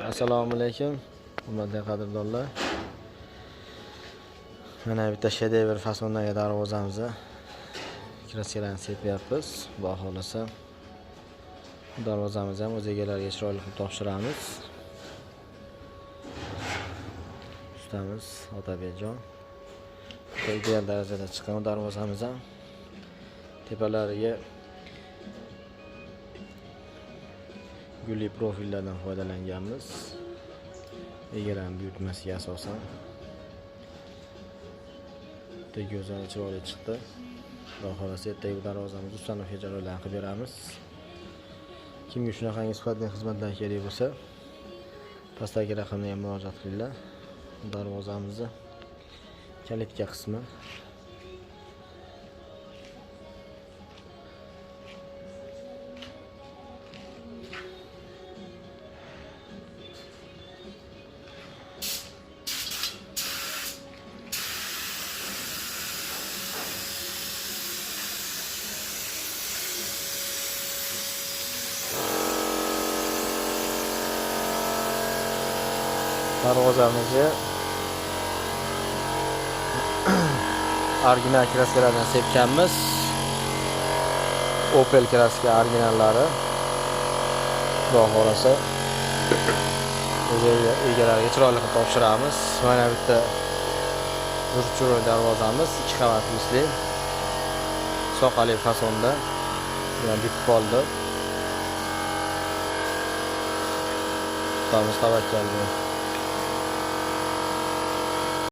Assalomu alaykum, hurmatli qadrdonlar. Mana bitta shedevr fasondagi darvozamizni kraskalarni sepyapmiz. Xudo xohlasa darvozamizni ham o'z egalariga chiroyli qilib topshiramiz. Ustamiz Otabekjon ideal darajada chiqqan darvozamiz ham tepalariga gulli profillardan foydalanganmiz. Egalarning buyurtmasiga asosan. Juda go'zal, chiroyli chiqdi. Xudo xohlasa ertaga darvozamizni ustanovka jarayonlarini qilib beramiz. Kimga shunaqangi sifatli xizmatlar kerak bo'lsa, pastdagi raqamga ham murojaat qilinglar. Darvozamizni kalitka qismi. Darvozamizni original kraskalardan sepganmiz. Opel kraska originallari. Xudo xohlasa o'z egalariga chiroyli qilib topshiramiz. Mana bitta chiroyli darvozamiz, 2 qavatli, soqali fasonda. Yana bitib qoldi. Ustamiz tavakkal bilan.